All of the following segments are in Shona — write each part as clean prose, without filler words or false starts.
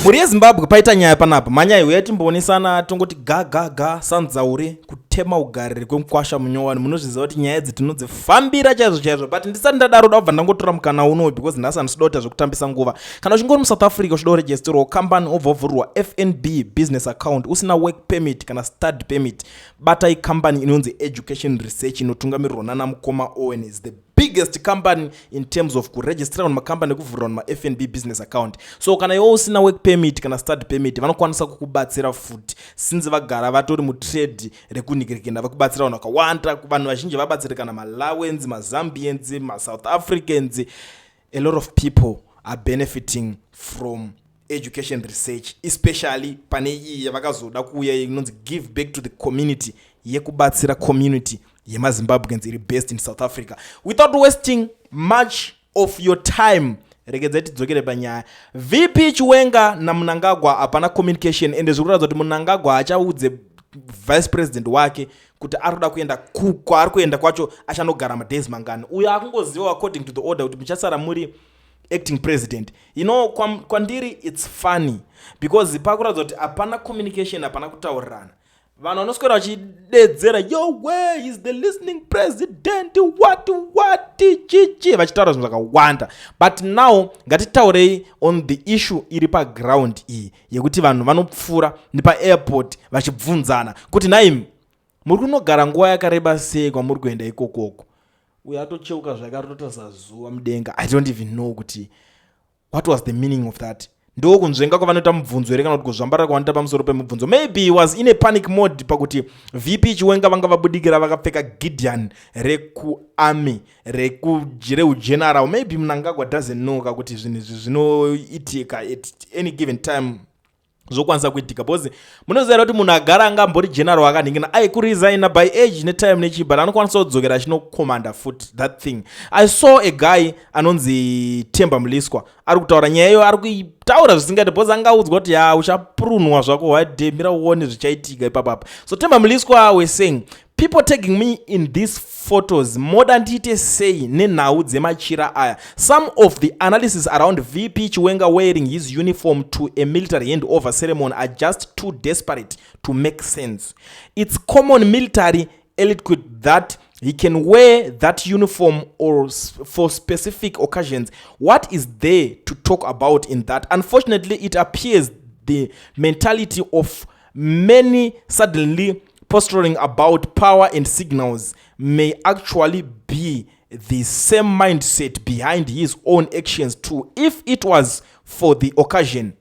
Mhuri yeZimbabwe, paita nyaya panapa. Manyaya uya timboonesana, tongoti ga ga ga sanzaure kutema ugariri kwemukwasha munyowani. Munozviziva kuti nyaya idzi tinodzifambira chaizvo chaizvo, but ndisati ndadaro, da kubva ndangotora mukana uno because nhasi handisida kuita zvekutambisa nguva. Kana uchingori muSouth Africa uchida kuregisterwawo company, wobva wavhurirwa FNB business account, usina work permit kana study permit, batai company inonzi Education Research inotungamirirwa nana mukoma Owen. Is the biggest company in terms of kuregistera vanhu makambani nekuvhurira vanhu maFNB business account. So kana iwe usina work permit kana study permit, vanokwanisa kukubatsira futi, since vagara vatori mutrade rekunhikirikenda vakubatsira vanhu vakawanda. Vanhu vazhinji vabatsirikana, maAlawens, maZambians, maSouth Africans. A lot of people are benefiting from Education Research, especially pane iyi yavakazoda kuuya inonzi Give Back to the Community, yekubatsira community yemaZimbabweans iri based in South Africa. Without wasting much of your time, regedzai tidzokere panyaya. VP Chiwenga naMunangagwa hapana communication, ende zviri kuratidza kuti Munangagwa achaudze vice president wake kuti ari kuda kuenda kwaari kuenda kwacho, achanogara madays mangani. Uyo akungoziva according to the order kuti muchasara muri acting president. Kwandiri it's funny because pakuratidza kuti hapana communication, hapana kutaurirana. Vanhu vanoswera vachidedzera, "Yowe, is the listening president," what what, chichi, vachitaura zvinhu zvakawanda. But now ngatitaurei on the issue iri paground iyi yekuti vanhu vanopfuura nepaairport vachibvunzana kuti, "Naimi, muri kunogara nguva yakareba sei kwamuri kuenda ikokoko?" Uyo atocheuka zvake, atotarisa zuva mudenga. I don't even know kuti what was the meaning of that. Ndo kunzvenga kwavanoita mubvunzo here, kana kuti kuzvambarara kwavanoita pamusoro pemubvunzo? Maybe he was in a panic mode pakuti VP Chiwenga vanga vabudikira vakapfeka gideon rekuarmy, reugeneral. Maybe Mnangagwa doesn't know kakuti zvinhu izvi zvinoitika at any given time, zvokwanisa kuitika, because munoziva kuti munhu agara angambori general akanhingina aikuresigna by age netime nechi, but anokwanisa kudzokera achinocommanda futi that thing. I saw a guy anonzi Temba Mliswa ari kutaura nyaya iyo, ari kuitaura zvisingaiti because angaudzwa kuti, "Ya, uchaprunwa zvako one day, mira uone zvichaitika ipapapa." So Temba Mliswa was saying, "People tagging me in these photos, moda ndiite sei nenhau dzemachira aya? Some of the analysis around VP Chiwenga wearing his uniform to a military handover ceremony are just too desperate to make sense. It's common military etiquette that he can wear that uniform or for specific occasions. What is there to talk about in that? Unfortunately, it appears the mentality of many suddenly posturing about power and signals may actually be the same mindset behind his own actions too. If it was for the occasion,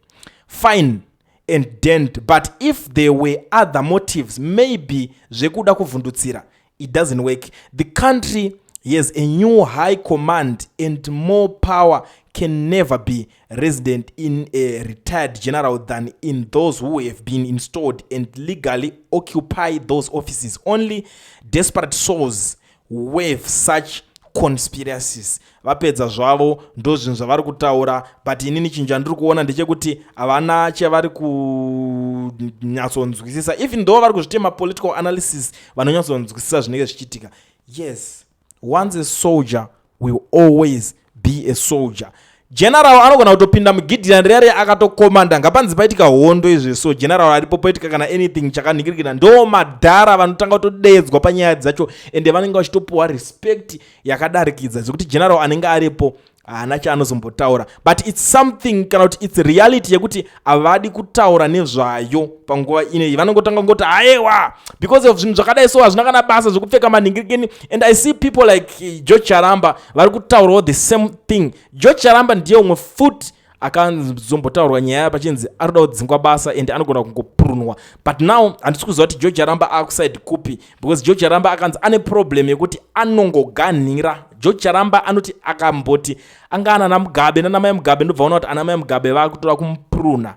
fine and dandy, but if there were other motives, maybe zvekuda kuvhundutsira, it doesn't work. The country has a new high command and more power can never be resident in a retired general than in those who have been installed and legally occupy those offices. Only desperate souls wave such conspiracies." Vapedza zvavo, ndo zvinhu zvavari kutaura. But inini chinhu chandiri kuona ndechekuti havana chavari kunyatsonzwisisa, even though vari kuzviti mapolitical analysis, vanonyatsonzwisisa zvinenge zvichiitika. Yes, once a soldier will always be a soldier. General anogona kutopinda mugideon riya akatokomanda. Ngapanzi paitika hondo izvi, so general aripo, poitika kana anything chakanhingirikira, ndo madhara vanotanga kutodedzwa panyaya dzacho, ende vanenge vachitopuwa respect yakadarikidza, zvekuti general anenge aripo haana chaanozombotaura. But it's something, kana kuti it's reality yekuti havadi kutaura nezvayo panguva inei. Vanongotanga ngoti, "Aiwa, because of zvinhu zvakadai so hazvina kana basa zvekupfeka manhingirikeni." And I see people like George Charamba vari kutaurawo the same thing. George Charamba ndiye umwe futi akazombotaurwa nyaya pachinzi ari kuda kudzingwa basa and anogona kungoprunwa. But now handisi kuziva kuti George Charamba akuside kupi, because George Charamba akanzi ane problem yekuti anongoganhira. George Charamba anoti akamboti anga ana naMugabe nanamai Mugabe, ndobva ona kuti ana mai Mugabe vakutora kumupruna,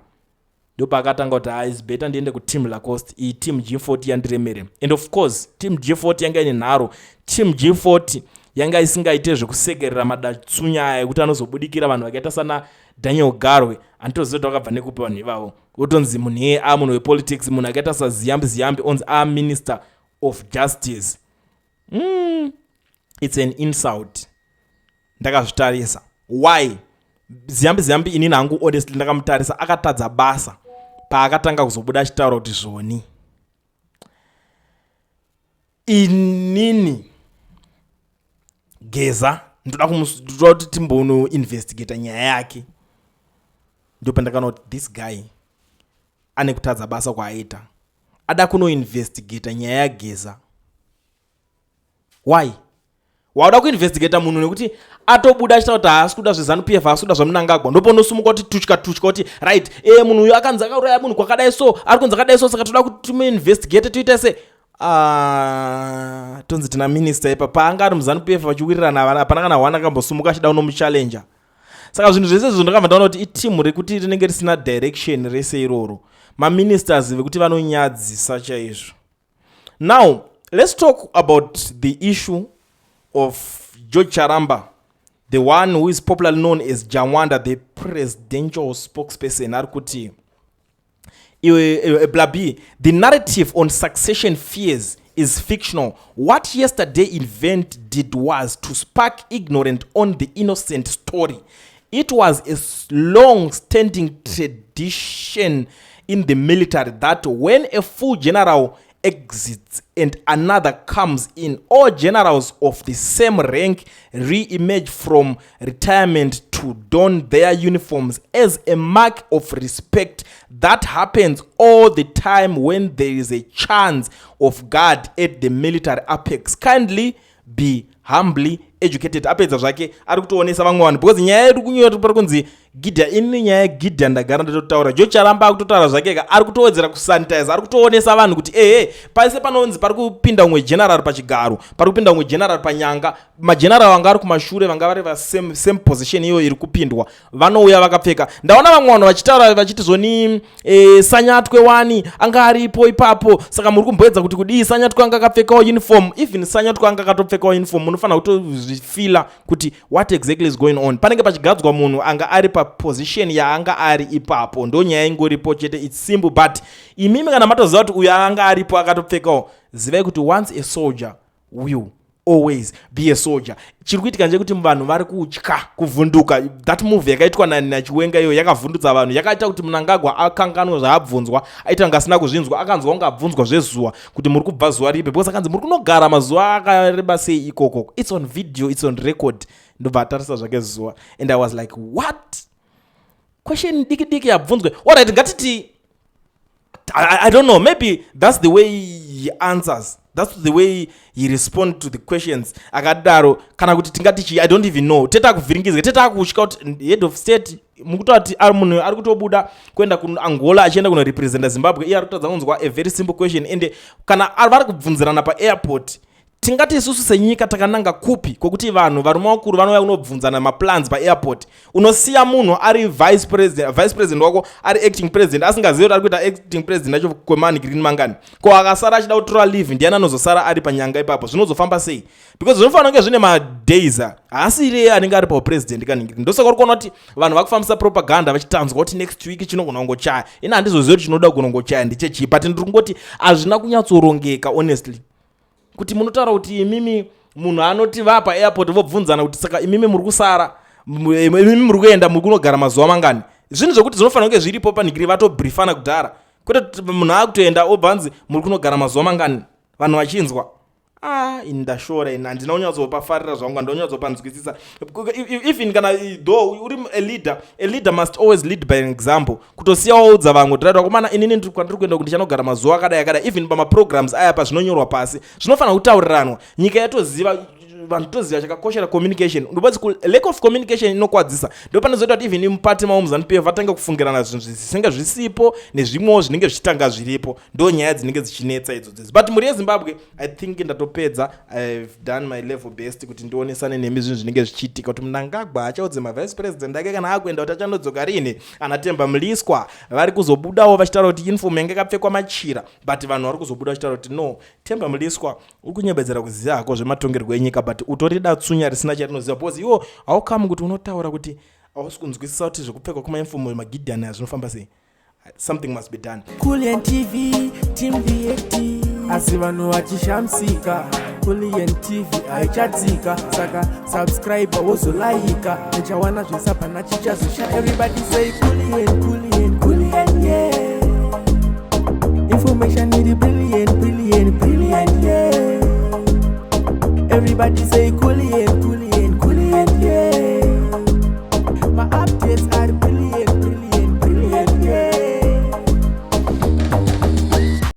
ndopaakatanga kuti, "Ah, it's better ndiende kuteam Lacoste, iyi team G40 yandiremere." And of course team G40 yanga ine nharo. Team G40 yanga isingaite zvekusekerera madatsunya aya ekuti anozobudikira vanhu vakaita sana Daniel Garwe. Handitoziva kuti vakabva nekupi vanhu ivavo, votonzi munhu iyeye a munhu wepolitics. Munhu akaita saZiyambi Ziyambi onzi a minister of justice. It's an insult. Ndakazvitarisa why Ziyambi Ziyambi, inini hangu honestly ndakamutarisa, akatadza basa paakatanga kuzobuda achitaura kuti zvoni inini Geza ndoda kuti timbonoinvestigata nyaya yake. Ndopandakaona kuti this guy ane kutadza basa kwaaita, ada kunoinvestigata nyaya yaGeza. Why wauda kuinvestigata munhu nekuti atobuda achitaura kuti haasi kuda zveZANU PF, haasi kuda zvaMunangagwa? Ndopaunosimuka kuti tutya tutya kuti right, munhu uyu akanzi akauraya munhu kwakadai, so ari kunzi akadai, so saka toda kuti timuinvestigate, toita se tonzi tina minista ipa paanga ari muZANU PF vachiwirirana, hapana kana one akambosumuka achida kunomuchallenja. Saka zvinhu zvese izvo ndakabva ndaona kuti itimu rekuti rinenge risina direction rese iroro, maministers vekuti vanonyadzisa chaizvo. Now let's talk about the issue of George Charamba, the one who is popularly known as Jawanda, the presidential spokesperson. Ari kuti iwe blabi, the narrative on succession fears is fictional. What yesterday event did was to spark ignorant on the innocent story. It was a long standing tradition in the military that when a full general exits and another comes in, all generals of the same rank re-emerge from retirement to don their uniforms as a mark of respect. That happens all the time when there is a change of guard at the military apex. Kindly be humbly educated. Apedza zvake, ari kutoonesa vamwe vanhu because nyaya yedu kunyora pari kunzi Gideon. Ini nyaya yeGideon ndagara ndatotaura. George Charamba akutotaura zvake ka, ari kutowedzera kusanitize, ari kutoonesa vanhu kuti ehe, paise panonzi pari kupinda umwe general pachigaro, pari kupinda umwe general panyanga. Mageneral vanga vari kumashure, vanga vari vasame same position iyo iri kupindwa, vanouya vakapfeka. Ndaona vamwe vanhu vachitaura vachiti zvoni Sanyatwe wani anga aripo ipapo, saka muri kumboedza kuti kudii? Sanyatwe anga akapfekawo uniform. Even Sanyatwe anga akatopfekawo uniform, munofanira kutozvifila kuti what exactly is going on. Panenge pachigadzwa munhu anga ari paposition yaanga ari ipapo, ndo nyaya ingoripo chete. It's simple. But imimi kana matoziva kuti uyo anga aripo akatopfekawo, zivai kuti once a soldier will always be a soldier. Chiri kuitika ndechekuti vanhu vari kutya, kuvhunduka. That move yakaitwa naChiwenga iyo yakavhundutsa vanhu, yakaita kuti Munangagwa akanganwe zvaabvunzwa, aita kunge asina kuzvinzwa. Akanzwa kunge abvunzwa zvezuva kuti muri kubva zuva ripi, because akanzi muri kunogara mazuva akareba sei ikoko. It's on video, it's on record. Ndobva atarisa zvake zuva and I was like, "What question diki diki yabvunzwe?" Alright, ngatiti I don't know, maybe that's the way he answers, that's the way he respond to the questions akadaro, kana kuti tingati chii? I don't even know. Teta kuvhiringidzwa, teta kutya kuti head of state mukutaura kuti ari munhu ari kutobuda kuenda kuAngola achienda kunorepresenta Zimbabwe, iye ari kutadza kunzwa a very simple question. Ende kana vari kubvunzirana paairport, tingati isusu senyika takananga kupi kwekuti vanhu varume vakuru vanouya kunobvunzana maplans paairport? Unosiya munhu ari vice president, vice president wako ari acting president, asingazivi kuti ari kuita acting president acho kwemani mangani. Ko akasara achida kutora leave, ndiani anozosara ari panyanga ipapo? Zvinozofamba sei? Because zvinofanira kunge zvine madays, haasiri anenge ari paupresident kaningiri. Ndosaka uri kuona kuti vanhu vakufambisa propaganda vachitanzwa kuti next week chinogona kungochaya. Ina handizozivi kuti chinoda kugona kungochaya ndechechii, but ndiri kungoti hazvina kunyatsorongeka honestly, kuti munotaura kuti imimi munhu anoti vapa airport vobvunzana kuti saka imimi muri kusara, imimi muri kuenda, muri kunogara mazuva mangani? Zvinhu zvokuti zvinofanira kunge zviripo panhikiri, vatobriefana kudhara, kwete kuti munhu akutoenda obva anzi muri kunogara mazuva mangani, vanhu vachinzwa. Ah, ini ndashora, ini handina kunyatsopafarira zvangu, handina kunyatsopanzwisisa. Even kana though uri a leader, a leader must always lead by an example, kutosiya waudza vamwe kuti right, vakomana, inini kwandiri kuenda kuti ndichanogara mazuva akadai akadai. Even pamaprograms aya pazvinonyorwa pasi, zvinofanira kutauriranwa, nyika yatoziva, vanhu toziva. Chakakoshera communication. Ndobati lack of communication inokwadzisa. Ndo panozoita kuti even mupati mavo muZANU PF vatange kufungirana zvinhu zvisinge zvisipo, nezvimwewo zvinenge zvichitanga zviripo. Ndo nyaya dzinenge dzichinetsa idzodzidzi. But mhuri yeZimbabwe, I think ndatopedza. I've done my level best kuti ndionesane nemi zvinhu zvinenge zvichiitika, kuti Munangagwa achaudze mavice president ake kana akuenda kuti achandodzoka rini. Ana Temba Mliswa vari kuzobudawo vachitaura kuti uniform yange yakapfekwa machira, but vanhu vari kuzobuda vachitaura kuti no, Temba Mliswa uri kunyebedzera kuziva hako zvematongerwo enyika, but utori datsunya risina charinoziva, because iwo haukamu kuti unotaura kuti hausi kunzwisisa kuti zvekupfekwa kwemauniform maGideon aya zvinofamba sei. Something must be done. Kulian TV, Team VAT. Asi vanhu vachishamisika, Kulliant TV haichatsika. Saka subscribe, wozolaika, uchawana zvese, hapana chichazosha. Everybody say Kulliant, Kulliant, Kulliant, yeah. Information iri brilliant, brilliant, brilliant, yeah. Everybody say Kulliant.